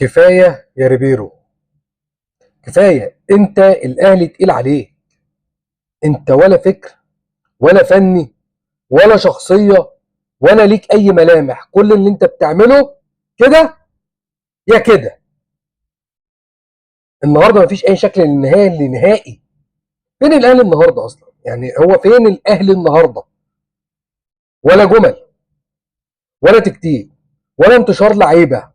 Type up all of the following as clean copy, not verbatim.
كفاية يا ريبيرو، كفاية. انت الاهلي تقيل عليك، انت ولا فكر ولا فني ولا شخصية ولا ليك اي ملامح. كل اللي انت بتعمله كده يا كده. النهارده مفيش اي شكل للنهائي لنهائي. فين الاهلي النهارده اصلا؟ يعني هو فين الاهلي النهارده؟ ولا جمل ولا تكتيك ولا انتشار لعيبة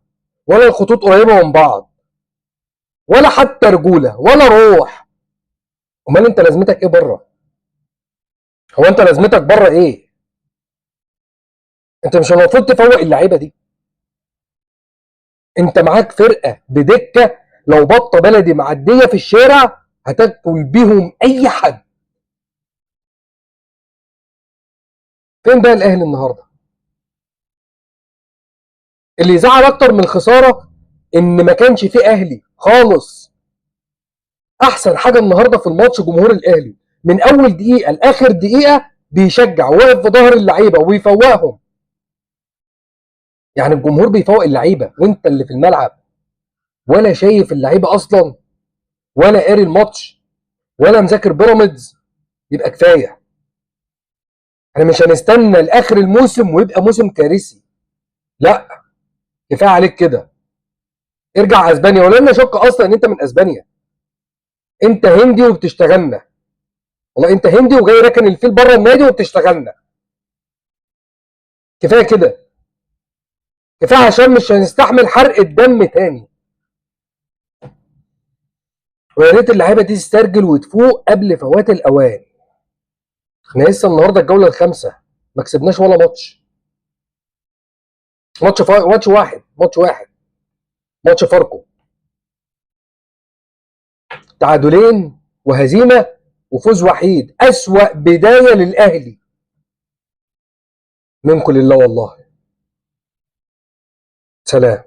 ولا الخطوط قريبه من بعض ولا حتى رجوله ولا روح. امال انت لازمتك ايه بره؟ هو انت لازمتك بره ايه؟ انت مش المفروض تفوق اللعيبة دي؟ انت معاك فرقه بدكه لو بطه بلدي معدية في الشارع هتاكل بيهم اي حد. فين بقى الاهلي النهارده؟ اللي يزعل اكتر من الخسارة ان ما كانش فيه اهلي خالص. احسن حاجة النهارده في الماتش جمهور الاهلي من اول دقيقة لاخر دقيقة بيشجع، واقف في ظهر اللعيبة وبيفوقهم. يعني الجمهور بيفوق اللعيبة وانت اللي في الملعب ولا شايف اللعيبة اصلا ولا قاري الماتش ولا مذاكر بيراميدز. يبقى كفاية، احنا مش هنستنى لاخر الموسم ويبقى موسم كارثي. لا، كفاية عليك كده. ارجع اسبانيا، ولا انا شك اصلا ان انت من اسبانيا. انت هندي وبتشتغلنا، والله انت هندي وجاي راكن الفيل بره النادي وبتشتغلنا. كفاية كده، كفاية، عشان مش هنستحمل حرق الدم تاني. ويا ريت اللعيبة دي تسترجل وتفوق قبل فوات الاوان. احنا لسه النهارده الجولة الخامسة ما كسبناش ولا ماتش. ماتش واحد، ماتش واحد، ماتش فاركو، تعادلين وهزيمة وفوز وحيد. اسوأ بداية للاهلي منكم لله والله. سلام.